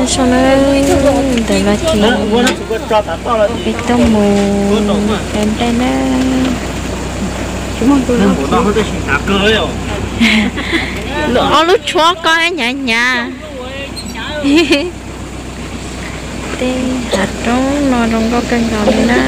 Sau na, ntawm no ces peb tuaj mus de nplej na. Ob lub tshuab koj hnyav hnyav. Tej hav roob no zoo nkauj kawg nkaus li na.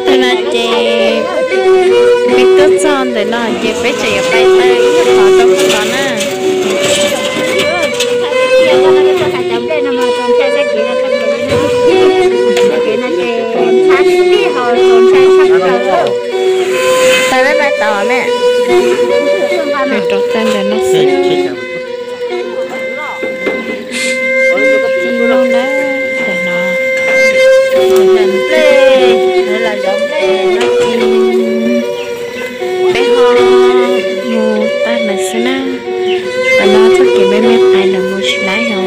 Tus no ces peb tuaj txog ntawm no ces peb tseem yuav pais taw ib qhov rau qhov na. Taw peb pais tod me. Nws rov taw ntawm no xwb. Ci no na, ntawm no. Nplej, lawv zov nplej no ces peb ho mus tag lawm xwb na. Tam no txoj kev me me pais lawm mus tsis laib os.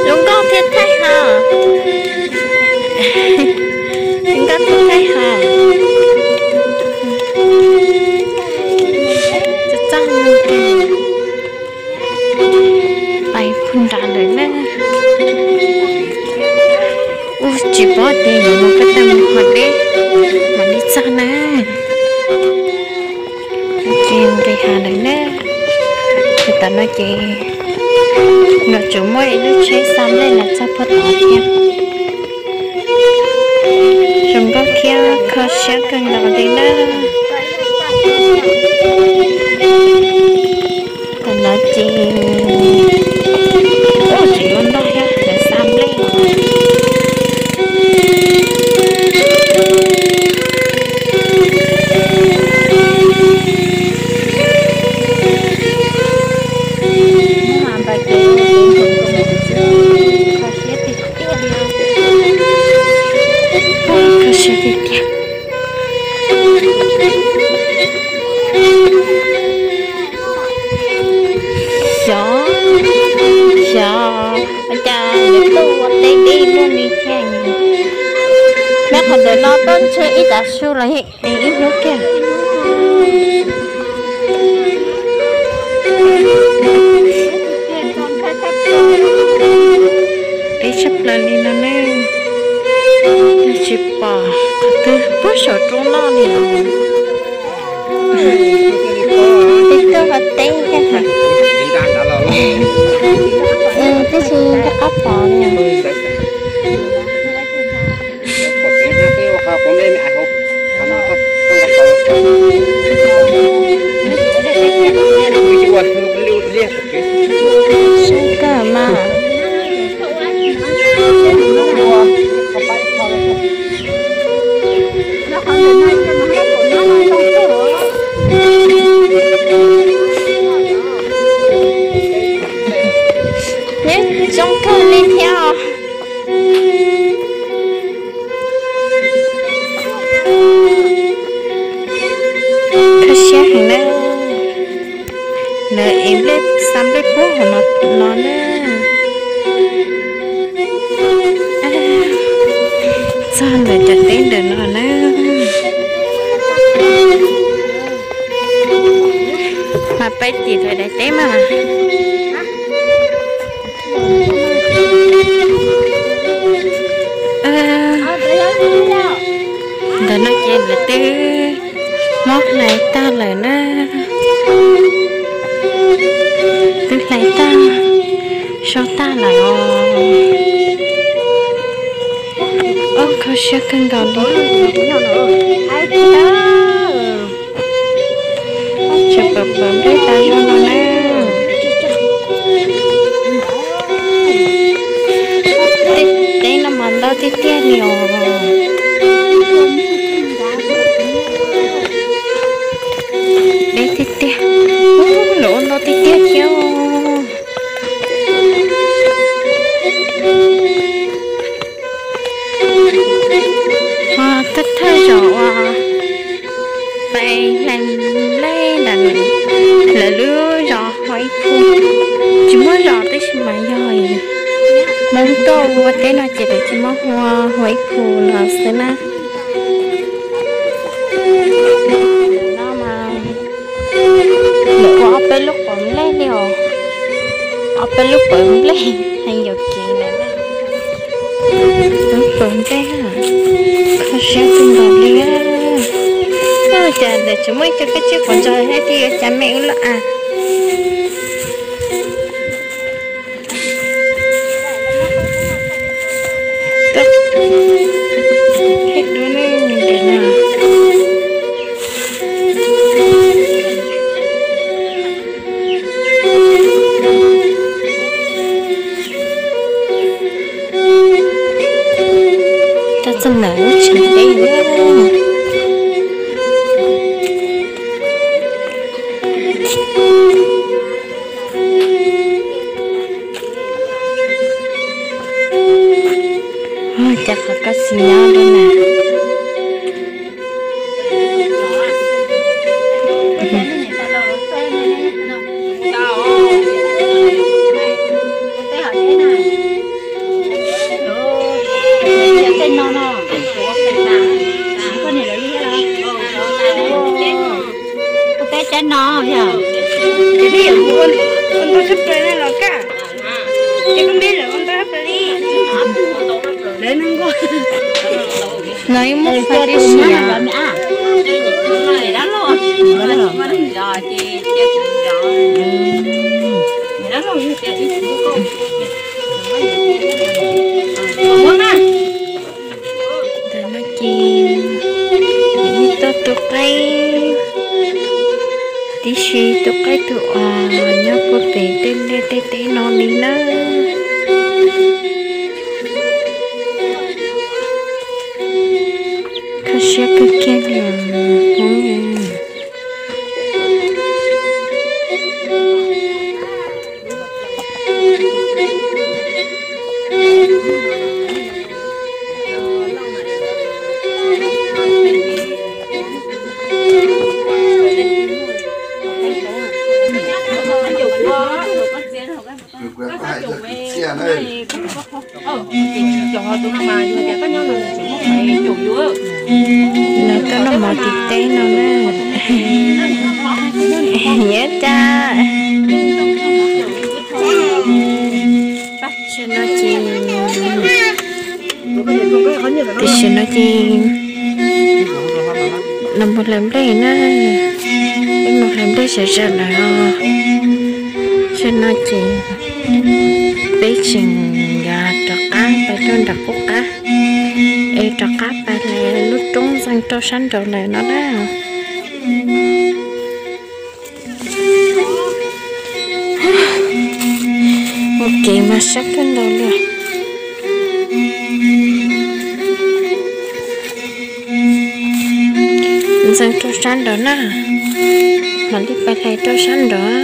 Zoo nkauj thiab thaij ha. Zoo nkauj thiab thaij ha. Txaj muag. Pais puag nrad lawm na. Ua tsis paub tias yuav mus qhov twg, mus qhov deb mam li txog na. Ces nqis hav lawm na. Ces tam no ces nws tseem muaj ib lub tsheb xa nplej los txog puag tod thiab. Zoo nkauj thiab kho siab kawg nkaus li na. Tam no ces, ua tseem yuav ntog thiab, lawv xa nplej. Kho siab tiag tiag. Xyov, xyov ua cas lawv tuaj ua teb deb luaj li thiab. Nyob qhov ntawm no tuaj ntshe ib tav su los ib hnub kiag. Deb tshaj plaws li no ne, tsis pom qhov twg puag saum roob no li. Peb tuaj ua teb thiab. Tab sis nco qab pom li. Zoo kawg mas. Neb zoo kawg li thiab os. Kho siab heev na. Lawv ev nplej, xa nplej puag hauv no no na. Txog ntawm cov teb ntawm no na. Mas peb tim lawv daim teb mas. Ntawm no ces lawv twb muab hlais tag lawm na. Twb hlais tag, so tag lawm os. Ob, kho siab kawg nkaus li. Tseem pom pom nplej tas zog no na. Tej teb no mas ntau tiag tiag li os. Ho thawj thawj zaum uas pais hlais nplej ntawm lawv lub zos Huaib Phu, tsis muaj zos tab sis mas yog Hmoob tuaj ua teb no ces lawv tsis muaj hu ua Huaib Phu los xwb na. No mas lawv ua ob peb lub pawg nplej li os, ob peb lub pawg nplej heev yuam kev lawm na. Lub pawg nplej, kho siab kawg nkaus li. Ua cas ntawm tseem muaj ib co kab tsib quav ntsos thiab, twb yuav cas me ub loj a. Thaij dua ne, ntawm no. Tau txog ntawm lub tsev teb. Cas qhov koj tsis nyob dua na. Koj teb tsaib no yog, ces peb yuav mus ua ntau tshaj plaws na los kaj, ces koj meb lawm ua ntau tshaj plaws li. Lawv neeg nkuaj no yeej muaj fais tib si. Ntawm no ces yeej tuaj tu qaib tib si, tu qaib tu os nyob puag pem tej liaj tej teb no li na. Kho siab kawg kiag li os Hmoob. Lawv tuaj noj mov tim teb no na. Nyiam cas. Tam sim no ces, tam sim no ces los mus hlais nplej na. Peb mus hlais nplej sawv sawv lawm os. Tam sim no ces peb tseem yuav rov qab pais rau nram qub qab, es rov qab pais hlais lub roob ntxeev rau sab nraud lawm no na. Ua kev mas sab kawg nkaus li. Ntxeev rau sab nraud na, mam li pais hlais rau sab nraud.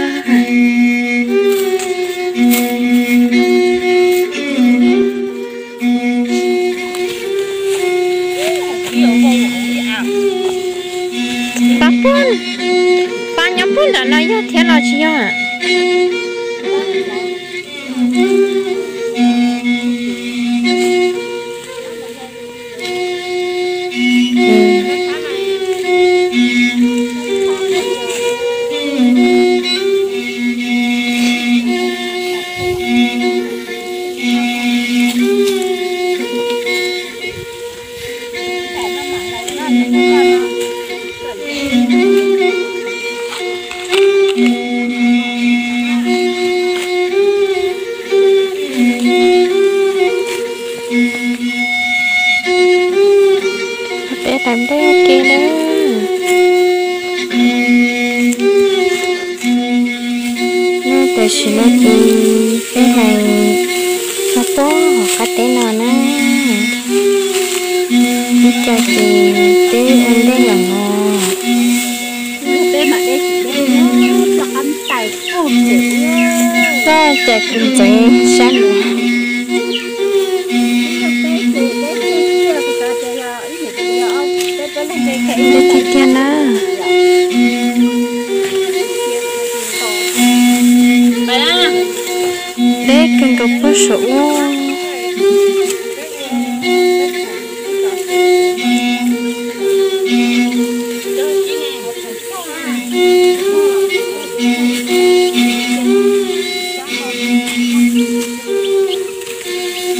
Pab puag, pab nyob puag nram no yog thiab los tsis yog? Peb hlais nplej ua ke na. Tam sim no ces peb hlais txog puag hauv qab teb no na. Ib co ces twb ua ntej lawm no. Txoj cai kws ntxeev sab no. Saum ub.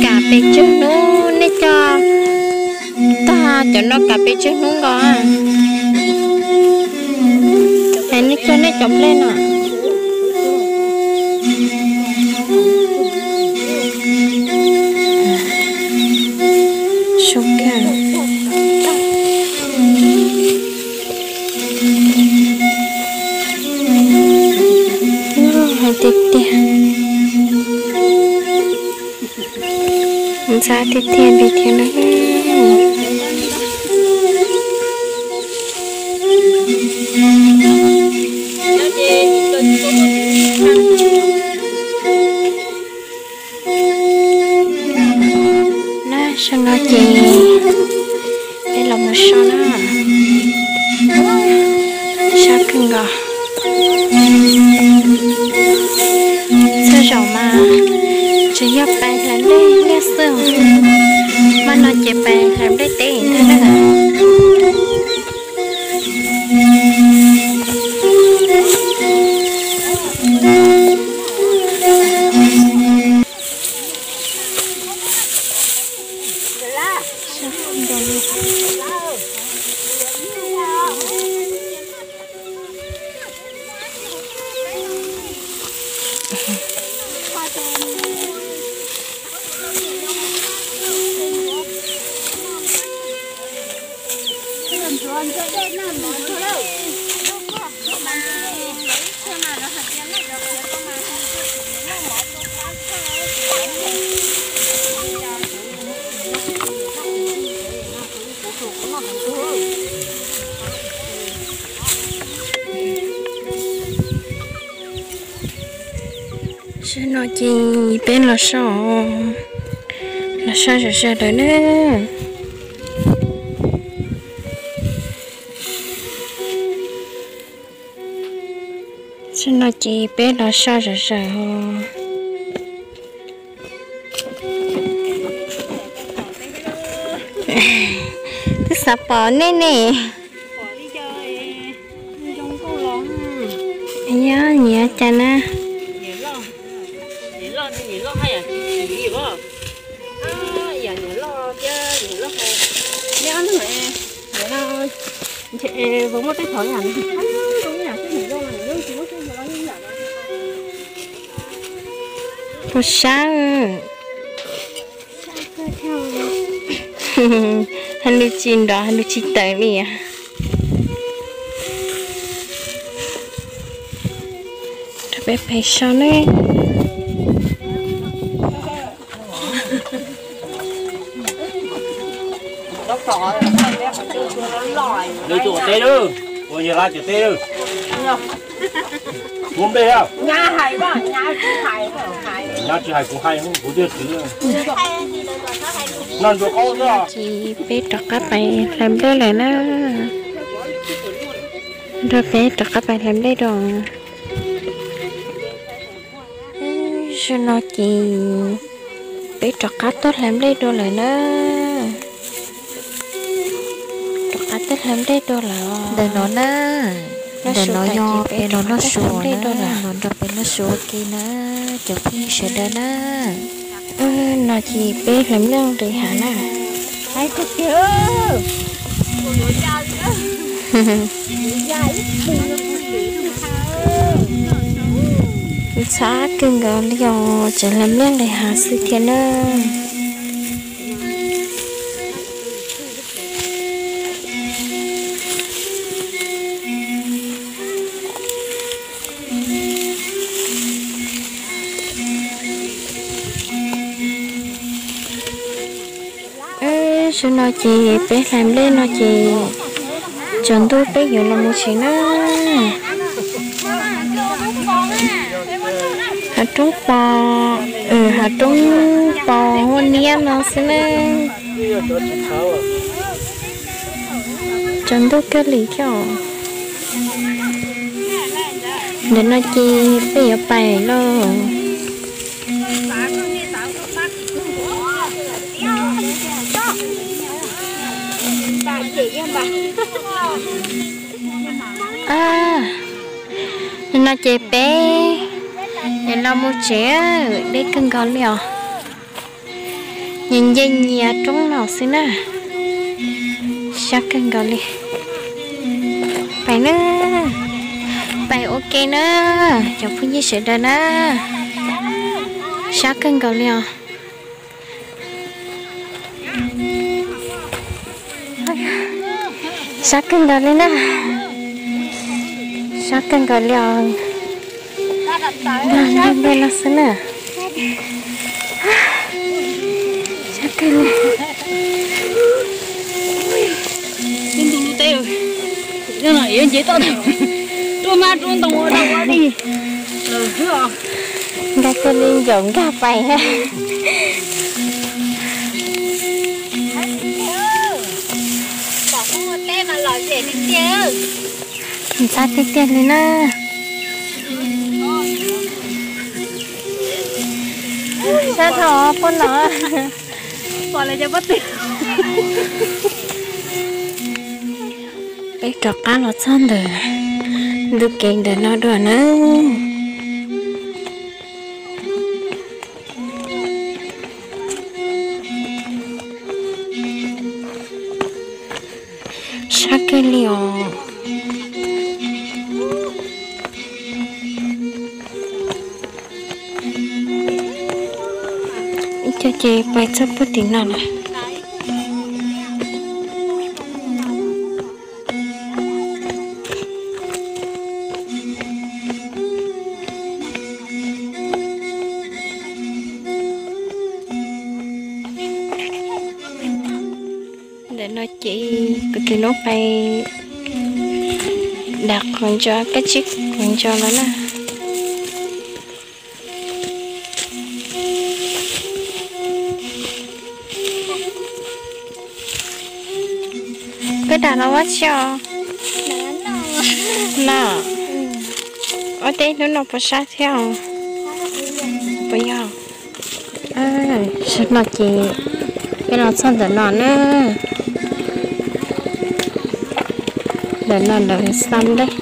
Kam pes tsawg hnub nej coj tag cov no kam pes tsawg hnub nkaus? Es nej cog nej cov nplej no. Zoo kawg. Hais tiag tiag. Ntxhab tiag tiag li thiab na. Na, saum no ces peb los mus so na. Sab kawg nkaus. Txhua zaus mas tsuas yog pais hlais nplej liaj xwb, mas no ces pais hlais nplej teb ntag na. Zaum no ces peb los so, los so zom zaws lawm na. Zaum no ces peb los so zom zaws os. Twb xav pom nej ne. Yog nyiam cas na? Puas sab? Hais lus tsis nrov, hais lus tsis tawm li. Rau peb pais so ne. Nws tus teb lawm, ua yog lab cov teb lawm. Kuv npe a? Nyab tsis hais kuv hais, kuv twb txwv. Noj ntsuag qaub xwb. Ces peb rov qab pais hlais nplej lawm na. Nrog peb rov qab pais hlais nplej dua. Zaum no ces peb rov qab tuaj hlais nplej dua lawm na. Rov qab tuaj hlais nplej dua lawm. Ntawm no na, ntawm no yog peb los noj su na, los nrog peb noj su ua ke na, cov phooj ywg sawv daws na. No ces peb hlais nplej nqis hav na. Ntxhab kawg nkaus li os, tseem hlais nplej nqis hav xwb thiab na. Zaum no ces peb hlais nplej no ces tsaus ntuj peb yuav los mus tsev na. Hav roob pos, hav roob pos huaj niab no xwb na. Tsaus ntuj kawg li thiab. Ntawm no ces peb yuav pais lauj. No ces peb los mus tsev, deb kawg nkaus li os. Nyias nce nyias roob no xwb na. Sab kawg nkaus li. Pais na, pais ua ke na, cov phooj ywg sawv daws na. Sab kawg nkaus li os. Sab kawg nkaus li na. Sab kawg nkaus li os. Nag ntuj ntej no xwb na. Sab kawg li. Ntu lub teb, yuav nce toj, rua mab rua ntoo ua dog ua dig. Nkag kiag li ncaum nkag pais. Ntxhab tiag tiag li na. Sab dhau poj no. Peb rov qab los txog ntawm ntug kev ntawm no dua na. Sab kawg li os. Ib co ces pais txog puag tim no lawm. Ntawm no ces kuv tus nus pais dam qhov ntsos, kab tsib qhov ntsos los na. Koj dam los ua tsi os? No, ua teb hnub no puas sab thiab os? Puas yog? Sab no ces peb los txog ntawm no na. Ntawm no lawv xa nplej.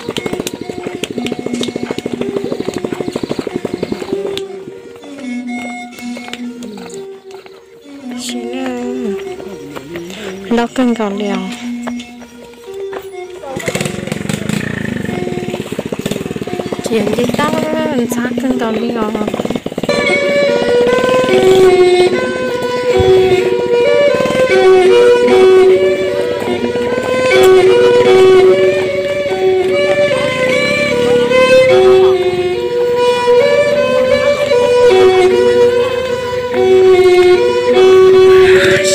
Loj kawg nkaus li os. Ces nce toj ntxhab kawg nkaus li os.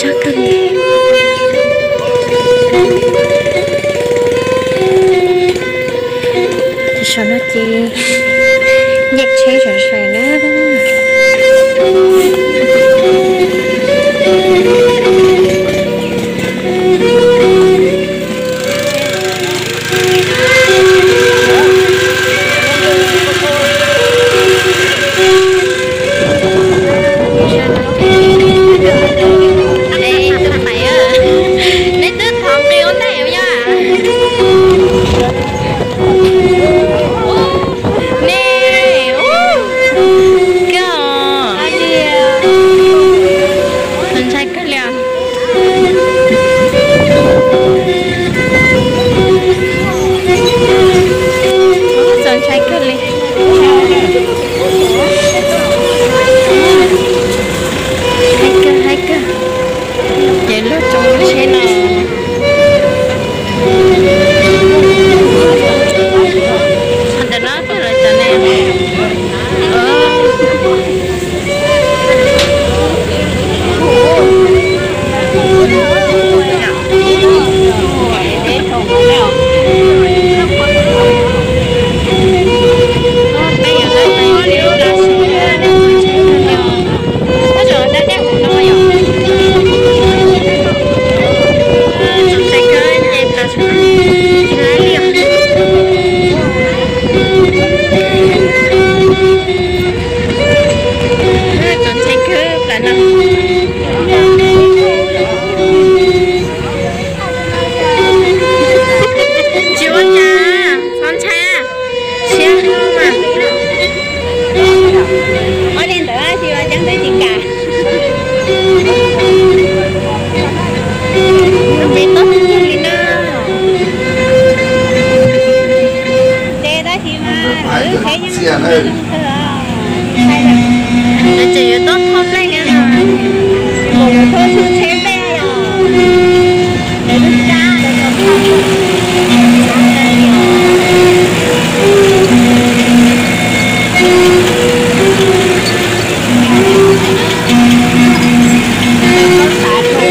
Sab kawg li. Ces saum no ces nce tsheb sawv sawv na. Nej twb thov nqi ua ntej yom. Nej, koj, txaus ntshai kawg li os. Txaus ntshai kawg li. Haib kawg, haib kawg. Ces luag tsoom lub tsheb no. Ntawm no twb lawv cov ne.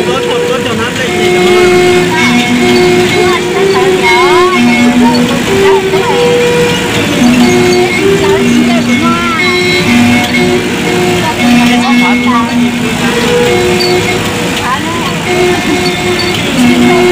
Tuav cov hnab nplej ces cov no.